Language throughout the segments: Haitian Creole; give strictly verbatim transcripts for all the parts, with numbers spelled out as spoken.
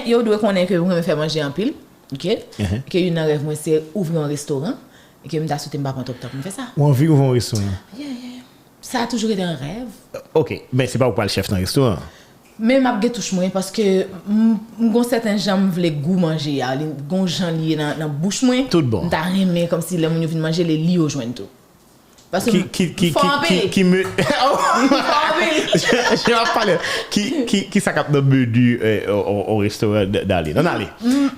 yo dwe konnen ke mwen renmen fè manje anpil. Ok? Ke youn nan rèv mwen se ouvri yon restoran. Ke m ta swete m pa pran twòp tan pou m fè sa. Ou anvi ouvri yon restoran? Yeah, yeah. Sa toujou rete yon rèv. Ok, men se pa ou k pral chèf nan restoran an? Men m ap gen touch mwen, paske m, m gon sèten jan m vle gou manje a, li gon jan li ye nan, nan bouch mwen. Tout bon. M ta renmen kòmsi lè moun yo vin manje, li, li yo jwenn tou. Paske ki, ki, ki, fò ki, anpil. Ki, ki me, m fò anpil. Je, je ap pale. Ki, ki, ki sa k ap nan meni, eh, on, on, on restoran d-, Darline? Ann ale.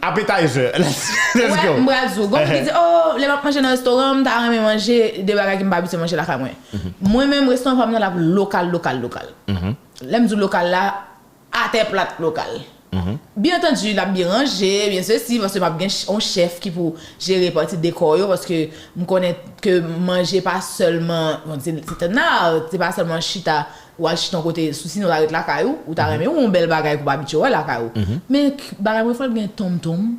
Appetizer. Let's, let's go. M pral di w. Gon moun ki di, oh, lè m ap manje nan restoran, m ta renmen manje de bagay ke m pa abitye manje lakay mwen. Mwen menm, restoran pa m nan l ap lokal, lokal, lokal. Lè m di w lokal la, atè plat lokal. Byen antandi, l ap byen ranje, byen sesi, paske m ap gen ch-, yon chèf ki pou jere pati dekò yo, paske m konnen ke manje pa sèlman, bon, se, c'est un art, se pa sèlman chita, ou al chita yon kote, sou sinon w ta ret lakay ou, ou ta renmen yon bèl bagay ke w pa abitye wè lakay ou. Men k-, bagay mwen fò l gen tonmtonm,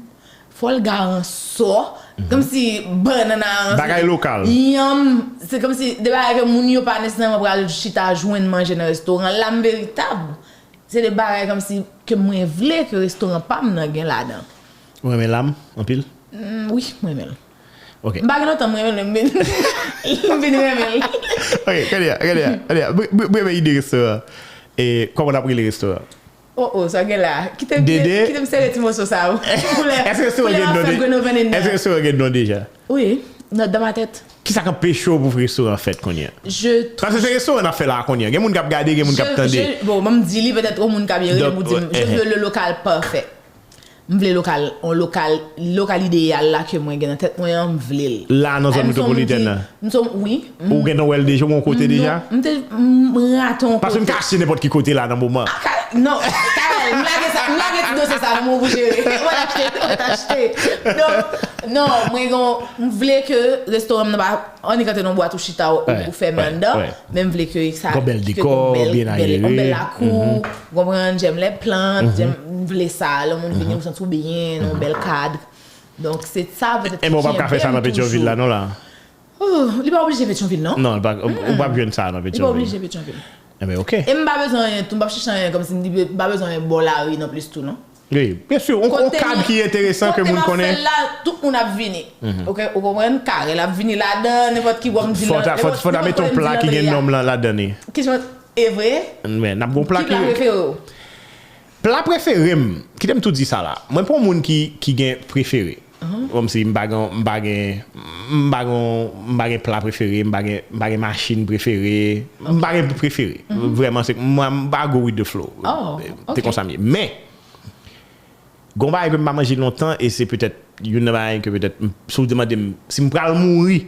fò l garan sò, kòmsi bannann a ranse. Bagay lokal. Yanm, se kòmsi de bagay ke moun yo pa nesesèman pral chita jwenn manje nan restoran. Lam veritab. Se de bagay kòmsi ke mwen vle ke restoran pa m nan gen ladan. Ou renmen lam anpil? Mm, wi, mwen renmen l. Ok. M pa gen lontan mwen renmen l, m vin, m vin renmen l. Ok, kounye a, kounye a, kounye a. Mwen, mwen, mwen renmen ide restoran. E kòman n ap rele restoran? Oh, oh, sa gen la. Kite m, kite m, kite m sere ti moso sa yo. Pou lè, pou lè m ap fè Grand Opening nan. Èske restoran gen non deja? Wi, nan, dans ma tête. Kisa k anpeche w pou restoran an fèt kounye a? Je trouve. Paske se restoran n ap fè la a kounye a. Gen moun k ap gade, gen moun k ap tande. Je, je, bon, ban m di li, petèt yon moun k ap rele m pou di m, je veux le local parfait. M vle lokal, yon lokal, lokal ideyal la ke mwen gen nan tèt mwen an, m vle l. La, nan zòn metwopolitèn nan? M sot, wi. Ou gentan wè l deja, ou wè yon kote deja? Non, m te, m rate yon kote. Paske m ka achte nenpòt ki kote la nan moman. Ah, ka-, non, Carel, m lage sa, m lage ti dosye sa nan men w pou jere. Mwen achte, mwen achte. Donk, non, mwen gon, m vle ke restoran m nan pa annik antre nan bwat ou chita ou, ou fèmen anndan, men m vle ke sa, gon bèl dekò, byen ayere, yon bèl lakou, ou konprann, j'aime les plantes, m vle sa, lè moun vini, ou santi w byen, nan yon bèl kad. Donk, se sa, petèt, ki enben w p ap ka fè sa nan Petyonvil la, non, la? Oh, li pa oblije Petyonvil, non. Non, li pa, ou, ou p ap jwenn sa nan Petyonvil. Li pa oblije Petyonvil. Enben, ok. E m pa bezwen anyen tou, m p ap chèche anyen kòmsi m di, m pa bezwen anyen bò lari non plis tou, non. Wi, byen si, yon, yon kad ki enteresan ke moun konnen. Kote m ap fè l la, tout moun ap vini. Ok, ou konprann? Carel ap vini ladan, nenpòt ki bò m di l nan, fò ta, fò, fò ta mete yon pla ki gen non m lan ladan li. Ki jan, e vre? Men, n ap gon pla ki. Ki pla prefere w? Pla prefere m, kite m tou di sa la. Mwen pa yon moun ki, ki gen prefere. Kòmsi m pa gen, m pa gen, m pa gen, m pa gen pla prefere, m pa gen, m pa gen machin prefere, m pa gen prefere. Vrèman, se, mwen, m pa go with the flow. Te konsa m ye. Men, gon bagay ke m pa manje lontan, e se petèt youn nan bagay ke petèt, m, si w te mande m, si m pral mouri,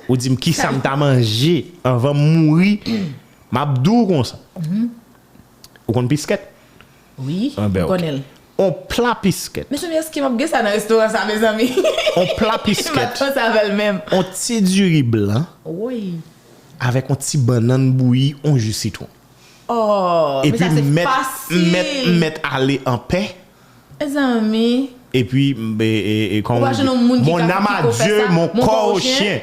ou di m kisa m ta manje anvan m mouri, m ap di w konsa. Ou konn piskèt? Wi, m konnen l. On pla piskèt. Mezanmi, èske m ap gen sa nan restoran sa, mezanmi? On pla piskèt. M pa t panse avè l menm. On ti diri blan. Wi. Avèk on ti bannann bouyi, on ji sitwon. Oh, men sa se fasil. Epi m mèt, m mèt, m mèt ale anpè. Mezanmi. Epi, m, e, e, e, kòman ou di? Mon âme à Dieu, mon corps au chien.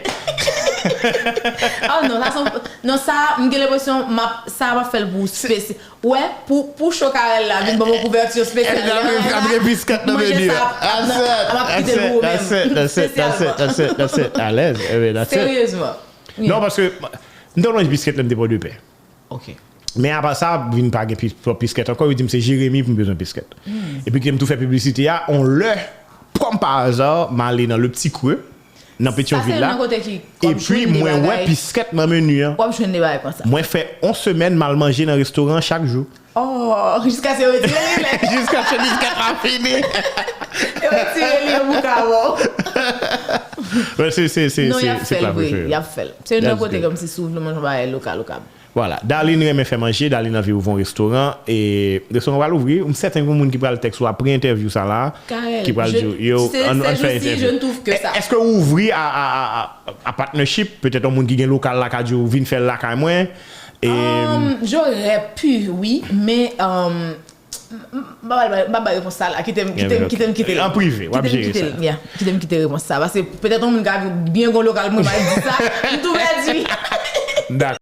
Oh non, sa se, non, sa, m gen lenpresyon, m ap, sa m ap fè l pou spesi-, wè, pou, pou cho Carel la, vin ban mwen kouvèti espesyal. Ap gen piskèt nan meni a. Manje sa, ap, ap, ap kite l pou ou menm. Espesyalman. That's it, that's it, that's it, that's it. Alèz, eh ben, that's it. Seryezman. Non, paske, m te konn manje piskèt lè m te Pòdepè. Ok. Men apa sa, vin pa gen pi-, twòp piskèt ankò, yo di m se Jeremi pou m bezwen piskèt. Epi kite m tou fè piblisite a, on lè, kòm pa aza, m ale nan Le Petit Creux, nan Petyonvil la. Epi mwen wè piskèt nan meni an. W ap jwenn de bagay konsa. Mwen fè on semèn m al manje nan restoran chak jou. Oh, jiskaske yo retire li, men. Jiskaske piskèt la fini. Yo retire li, yo bouka, bon. Men se, se, se, se, se pla prefere. Non, y ap fè l vre, y ap fè l. Se youn nan kote kòmsi si w vle manje yon bagay lokal, ou ka. Vwala. Darline renmen fè manje, Darline anvi ouvri yon restoran, e restoran pral ouvri, m sèten gen moun ki pral tèks ou apre entèvyou sa la, ki pral di w, yo, ann, ann fè entèvyou. Èske w ouvri a, a, a, a, a partnership, petèt yon moun ki gen lokal la ka di w, vin fè l lakay mwen, e, um, j'aurais pu, wi, men, um, m, m, m pa ba, m pa ba repons sa la, kite m, kite m, kite m kite l. An prive, w ap jere sa. Kite m kite l, yeah, kite m kite repons sa, paske petèt yon moun ka di w byen gon lokal pou mwen, m al di sa, m tou pèdi. Dakò.